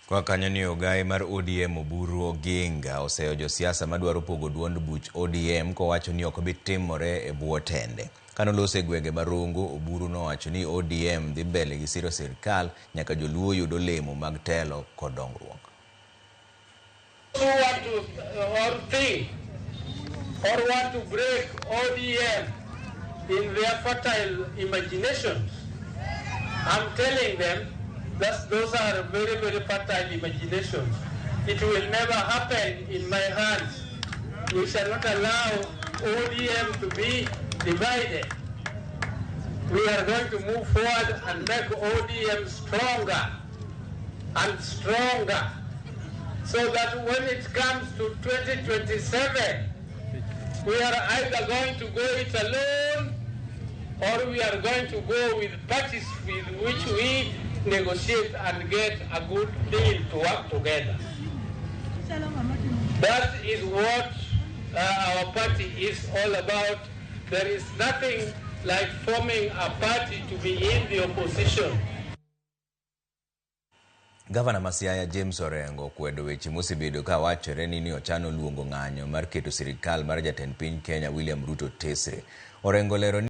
Kwa kanyo ni ogaye mar ODM Oburu Oginga oseyo josiasa madwaro pogo duond buch ODM kowacho ni ok bi timore e bwo tende. Kanoloso e gwenge ma Rongo, Oburu nowacho ni ODM dhi mbele gi siro sirkal nyaka joluo yud olemo mag telo kod dongruok. Who want to or think or want to break ODM in their fertile imaginations, I'm telling them that those are very, very fertile imaginations. It will never happen in my hands. We shall not allow ODM to be divided. We are going to move forward and make ODM stronger and stronger so that when it comes to 2027, we are either going to go it alone or we are going to go with parties with which we negotiate and get a good deal to work together. That is what our party is all about. There is nothing like forming a party to be in the opposition. Gavana ma Siaya James Orengo okwedo weche mosebedo ka wachore ni ochano luongo ng'anyo mar keto sirikal mar jatend piny Kenya William Ruto tesre. Orengo lero ni